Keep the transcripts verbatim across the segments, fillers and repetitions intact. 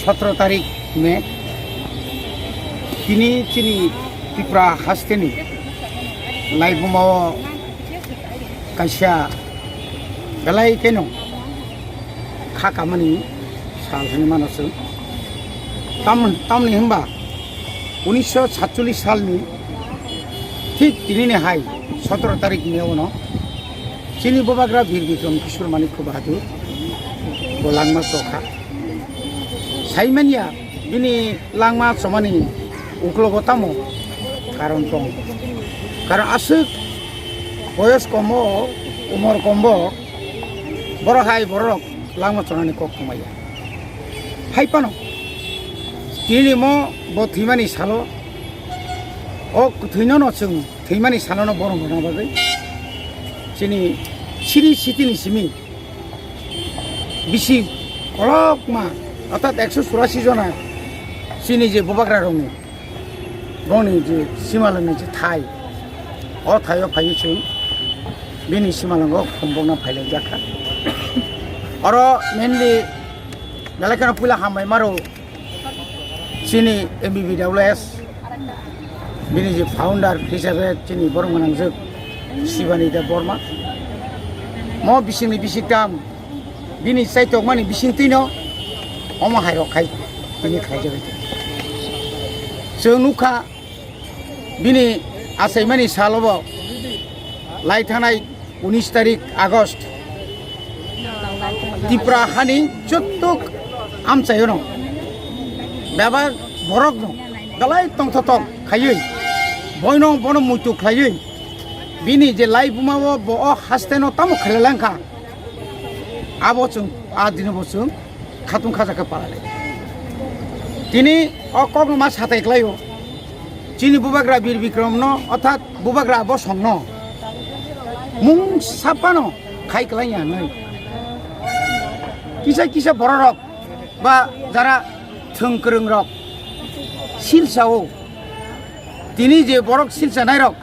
Sotro tarik May, tini chini Tripura hasteni laibuma o kaisa belai kheno kha kamani sal hwnwi mano chwng. Tam-, tamni hwnba unisho satchollish salni thik tinini hai sotro tarik May ono chini bubagra Bir Bikram Kishore Manikya Bahadur bo langma chokha. Saimanya bini langma chomani uklogo tamo karon tong. Karon aswk boyos komo, umor kombo borok hai borok langma chonani kok tumaya. Hai phano tini mo bo thwimani salo o kwthwino no chwng thwimani salo no borom rwna bagwi chini siri sitini simi bisi kolokma, orthat ekso churasi jona chini je bubagra rokni, boni je simalangni je thai, o thaio phaiwi chwng bini simalango khumbokna phailaijak kha. Oro mainly belai kheno puila hambai maro chini M B B W S, bini je founder hisabe chini borok gwnangjwk Shivani Debbarma. Mo bisingni bisiktam bini chaitokmani bisingtwino omo hairok khai bini khlaijagwi tongo. Chwng nukha bini achaimani salobo lai thanai unis tarik August, Tripura hani jotto amchaiono bebak borokno belai tongthotok khaiwi boino bono muitu khlaiwi bini je laibuma o bo o hasteno tamo khlai langkha, abo chwng a dino bo chwng khatung khajakhe palai. Tini o kokno ma satai khlaio. Chini bubagra Bir Bikram no, orthat bubagra bosong no mung sapano khai klai ya nai. Kisa kisa bororok ba jara thwng kwrwng rok silsa o. Tini je borok silsa nai rok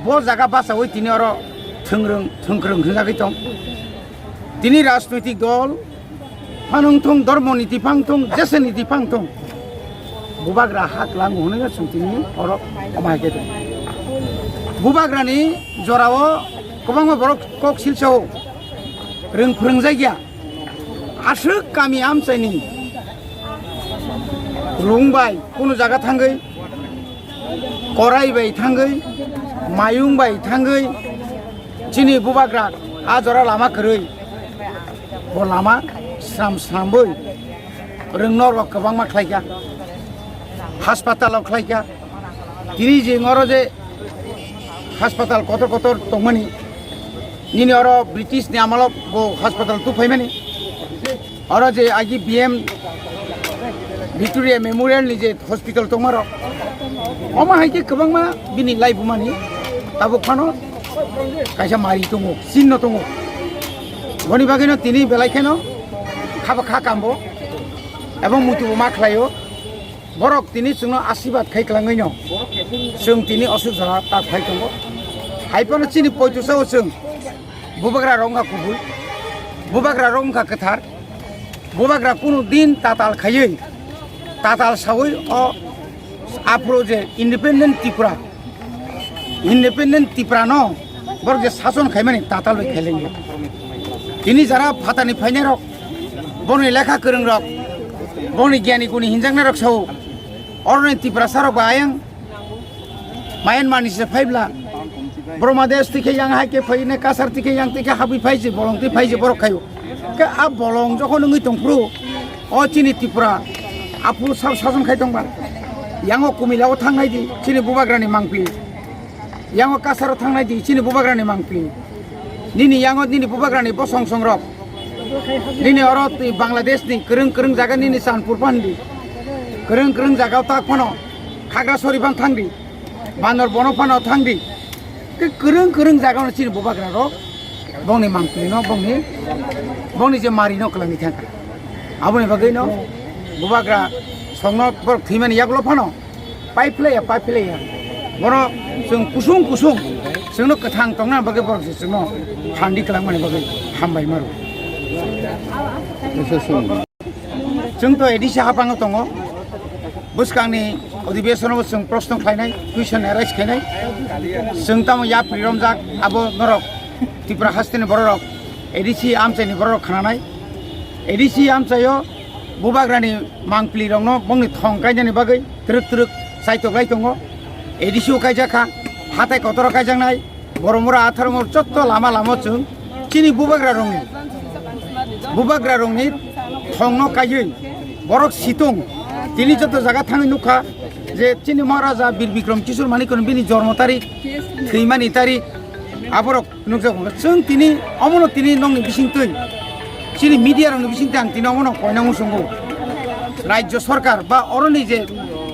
bo jaga bachawi tini oro thwng rwng, thwng kwrwng hwnjagwi tong. Tini rajnoitik dol phanwng thung, dhormo niti phang thung, jesa niti phang thung, bubagra ha kwlango hwnwi no chwng tini oro omo hai khe tongo. Bubagrani jorao kwbangma borok kok silsao rwng phrwngjakya. Aswk kami amchaini rung bai kunu jaga thangwi, korai bai thangwi, mayung bai thangwi, chini bubagra a jora lama kwrwi, bo lama sram srambwi rwngno rok kwbangma khlaikha, haspatalo khlaikha. Tini je oro je hospital kotor kotor tongmani, nini oro British ni amalo bo hospital tu phaimani. Oro je agi B M Victoria Memorial ni je hospital tongmaro, omo hai khe kwbangma bini laibumani tabuk phano kaisa mari tongo, sinno tongo. Boni bagwino tini belai kheno khaba kha kambo ebong muitu bo ma khlaio. Borok tini chwngno asirwad khai kwlangwi no chwng tini aswk jora tak phai tongo. Hai phano chini poito sao chwng bubagra rok wngkha kubui, bubagra rok wngkha kwthar, bubagra kunu din tatal khaiwi, tatal sawi o aphuru je independent Tripura, independent Tripura no borok je sason khaimani tatal bai khailaiya. Tini jara phatani phainai rok, boni lekha kwrwng rok, boni gyani guni hinjaknai rok sao, oroni Tiprasa rok ba ayang Myanmar ni se phaibla, Burma desh tike yang hai ke phaine, Kasar tike yang tike habwi phai se, bolong twi phai se borok khaio. Ke a bolong jokhon wngwi tongphuru, o chini Tripura aphuru sab sason khai tongba. Yango Kumila o thangnai di, chini bubagrani mangpili. Yango Kasaro thangnai di, chini bubagrani mangpili. Nini yango nini bubagrani bosong songrok. Nini oro twi Bangladesh ni kwrwng kwrwng jaga nini Chanpur phandi. Kwrwng kwrwng jaga o tak phano Khagrasori phang thangdi. Banor bono phano thangdi. Ke kwrwng kwrwng jaga no chini bubagrarok. Bongni mangpili no, bongni, bongni je mari no kwlangwi thangkha. Aboni bagwi no bubagra songno borok thwimani yagulo phano. Pai phlaiya, pai phlaiya. Bono chwng kusung kusung, chwngno kwthang tongna bagwi borok se chwngno handi kwlangmani bagwi hambai maro. Chwng to A D C haphango tongo. Bwskangni odhibesono chwng proshno khlainai, question arise khainai. Chwng tamo yapri romjak, abo norok Tripura hasteni bororok, A D C amchaini bororok khananai. A D C amchaio bubagrani mangpli rokno bongni thong kainani bagwi twrwk twrwk chaitok lai tongo. A D C o kaijak kha, hatai kotoro kaijaknai, Boromura atharmur jotto lama lama chwng chini bubagra rokni, bubagra rokni thongno kaiwi borok situng. Tini jotto jaga thangwi nukha je chini Maharaja Bir Bikram Kishore Manikno bini jormo tarik, thwimani tarik, aborok nukjago. Chwng tini omono tini nokni bisingtwi, chini media rokni bisingtwi ang tini omono koinang muchungo. Rajya sarkar ba oroni je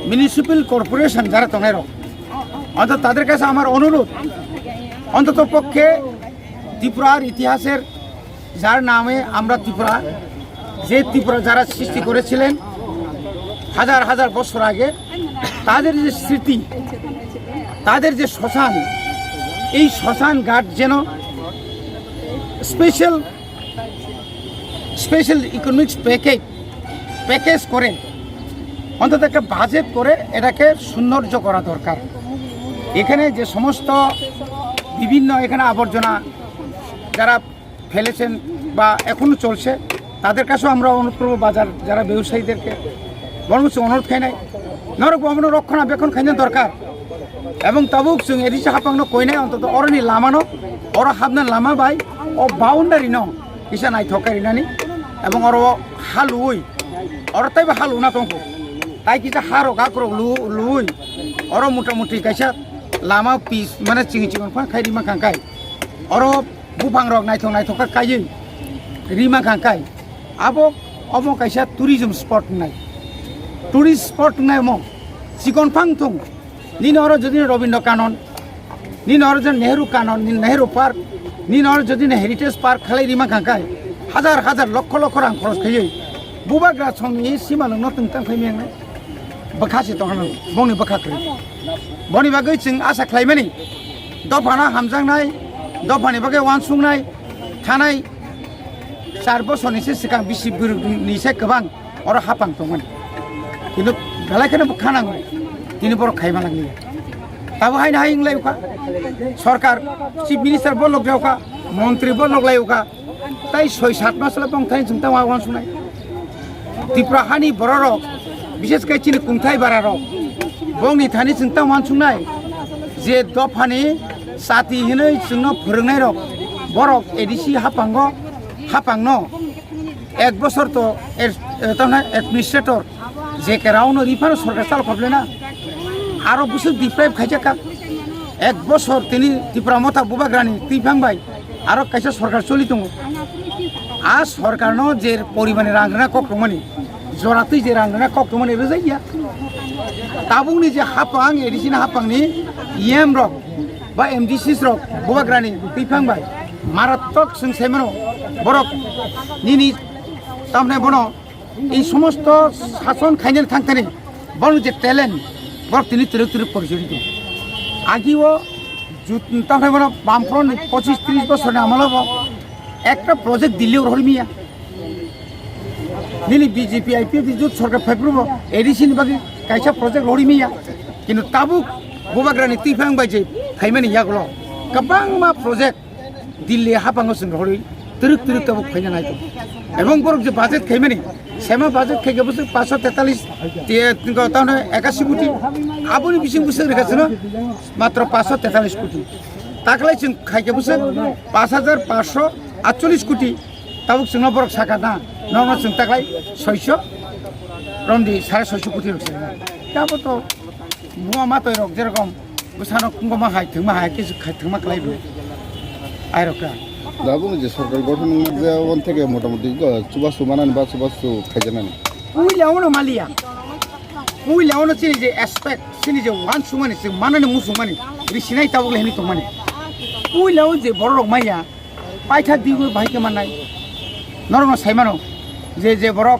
municipal corporation jara tongnairok, অন্তত তাদের কাছে আমার অনুরোধ, অন্তত পক্ষে ত্রিপুরার ইতিহাসের যার নামে আমরা ত্রিপুরা, যে ত্রিপুরা যারা সৃষ্টি করেছিলেন হাজার হাজার বছর আগে, তাদের যে স্মৃতি, তাদের যে শ্মশান, এই শ্মশান ঘাট যেন special, special economics package, package করে অন্তত একটা বাজেট করে এটাকে সৌন্দর্য করা দরকার। এখানে যে সমস্ত বিভিন্ন এখানে আবর্জনা যারা ফেলেছেন বা এখনো চলছে, তাদের কাছেও আমরা অনুরোধ করবো, বাজার যারা ব্যবসায়ীদেরকে বরং অনুরোধ খাই নাই, নরক ভবন রক্ষণাবেক্ষণ খাইনা দরকার। Ebong tabuk chwng A D C haphangno koinai, ontoto oroni lamano, oro hapna lama bai o boundary no kisa naithok khe rinani, ebong oro ha luwi, oro taibo ha luna tongkho, tai kisa harok akrok lu-, luwi, oro mota moti kaisa lama pis mane chini chikon phang khai rima khangkai, oro buphang rok naithok naithok khe kaiwi rima khangkai, abo omo kaisa tourism spot wngnai, tourist spot wngnai omo chikon phang thung. Nini oro jodi Rabindra Kanon, nini oro jodi Nehru Kanon, nini Nehru Park, nini oro jodi Heritage Park khalai rima khangkai, hajar hajar lokho lokho rang khoros khaiwi bubagra songni simalwngno tungtang khaimiyang nai. Bwkha se tongkha nang, bongni bwkha kwrwi. Boni bagwi chwng asa khlaimani, dophano hamjaknai, dophani bagwi uansuknai, thanai char bosorni se swkang bisi bwrwkni se kwbang oro haphang tongmani. Kintu belai kheno bwkha nango, tini borok khaima nangya. Tabo haino hai wnglaikha, sorkar, chief minister bo lok jaokha, montri bo lok laiyokha, tai soi sat mas le bongthai chwng tamo uansuknai. Tripura hani bororok, bishes khe chini kungthai bararok, bongni thani chwng tamo uansuknai, je dophani chati hinwi chwngno phwrwngnairok, borok A D C haphango, haphangno ek bosor to er-, eh, tamna administrator J K Rao no rifano sorkar chalo khoble na. Aro bwswk deprive khaijak kha. Ek bosor tini Tipra Motha bubagrani twiphang bai aro kaisa sorkar choli tongo. A sorkar no je porimani rang rwna kok tongmani, jora twi je rang rwna kok tongmani rwjakya. Tabukni je haphang, A D C ni haphangni E M rok ba M D Cs rok bubagrani twiphang bai marattok chwng saimano borok nini tamne bono Ei somosto sason khainani thangthani, borok je talent, borok tini twrwk twrwk porichori tongo. Agio jut-, tamni bono Bamfront ni pochis tris bosorni amolo bo ekta project Delhi o rohormiya. Nini B J P I P F ni jut sorkar phaiphuru bo A D C ni bagwi kaisa project rohormiya. Kintu tabuk bubagrani twiphang bai je khaimani yagulo kwbangma project Delhi haphango chwng rohorwi twrwk twrwk tabuk phaina nai tongo. Ebong borok je budget khaimani, sema budget khaikhe bwswk paanch sho tetalis, te, tamo ekashi koti, aboni bising bwswk rwkha chwngno matro paanch sho tetalis koti. Taklai chwng khaikhe bwswk paanch hajar paanch sho atchollis koti, tabuk chwngno borok sakha na, nono chwng taklai soisho romdi sare soisho koti rwkha. Tamo to buma matoi rok jerokom Bwsano kungkoma hai thwngma hai khe khai thwngma khlai bo. Airokha. Tabuk je sorkar gothon wngma je on theke motamoti go chubachu manani ba chubachu khaijaknani. Puila ono maliya. Puila ono chini je aspect, chini je wansukmani, chwng manani musukmani, risinai tabuk le hini tongmani. Puila o je borok maya, paitha digo bahai khe mannai. Norokno saimano je, je borok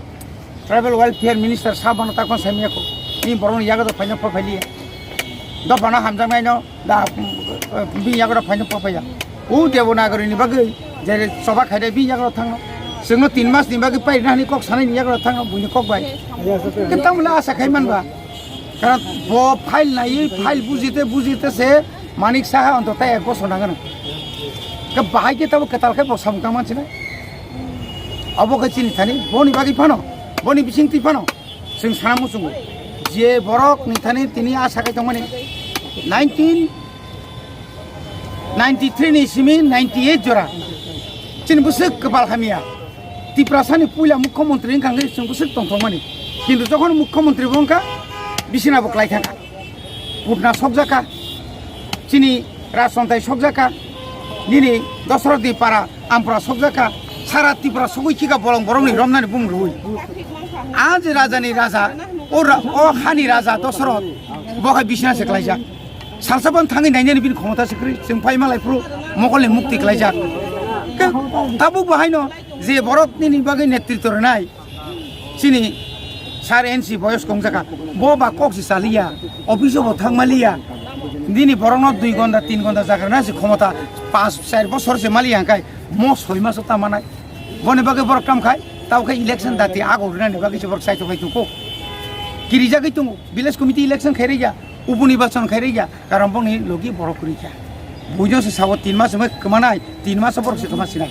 Tribal Welfare Minister sahbano takma saimanya kho. Ni borokni yago do phaina pha phailiya. Dophano hamjaknaino da, bini yago do phaina pha phaiya. O Devanagari ni bagwi je choba khaide bini yago do thangno. Chwngno tin mas ni bagwi pairina hani kok sanai ni yagra thangno buini kok bai. Khe tamle asa khai manba. Karon bo file naiwi, file bujite, bujite se Manik Saha onto tai ek bosor nangano. Khe bahai khe tabo kwtal khe bo samung tangman sinai. Abo khe chini thani, boni bagwi phano, boni bising twi phano. Chwng sana muchungo. Je borok ni thani tini asa khai tongmani nineteen ninety three ni simi ninety eight jora. Chini bwswk kwbal hamya. Tiprasani puila mukhyamantri wngkha hwnkhe chwng bwswk tongthokmani. Kintu jokhon mukhyamantri bo wngkha, bisina bo klai thangkha. Putna sokjakha. Chini Rajchontai sokjakha. Nini Dosoroth ni para Ampura sokjakha. Sara Tripura sogwi khika bolong borokni romnani bumung rwui. A je rajani raja, o ra-, o hani raja Dosoroth, bo khai bisina se klaijak. Salsa ban thangwi nainani bini khomota se kwrwi, chwng phai malai phuru mokolni mukti klaijak. Ke tabuk bo haino je borok nini bagwi netritw rwnai, chini sir N C boyos kongjakha, bo ba kok se chaliya, office o bo thangmaliya, nini borokno dui gonda, tin gonda jaga rwna se khomota, pas, char bosor se maliya hwnkhe mo soi maso ta manai. Boni bagwi borok kam khai, tabo khe election dati ago rwnani bagwi se borok chaithok khai tongkho. Kirijagwi tongo, village committee election khai rwya, upu nirbachon khai rwya, karon boni logi borok kwrwi kha. Buino se sabo tin mas wngwi kwmanai, tin mas borok se kwma sinai.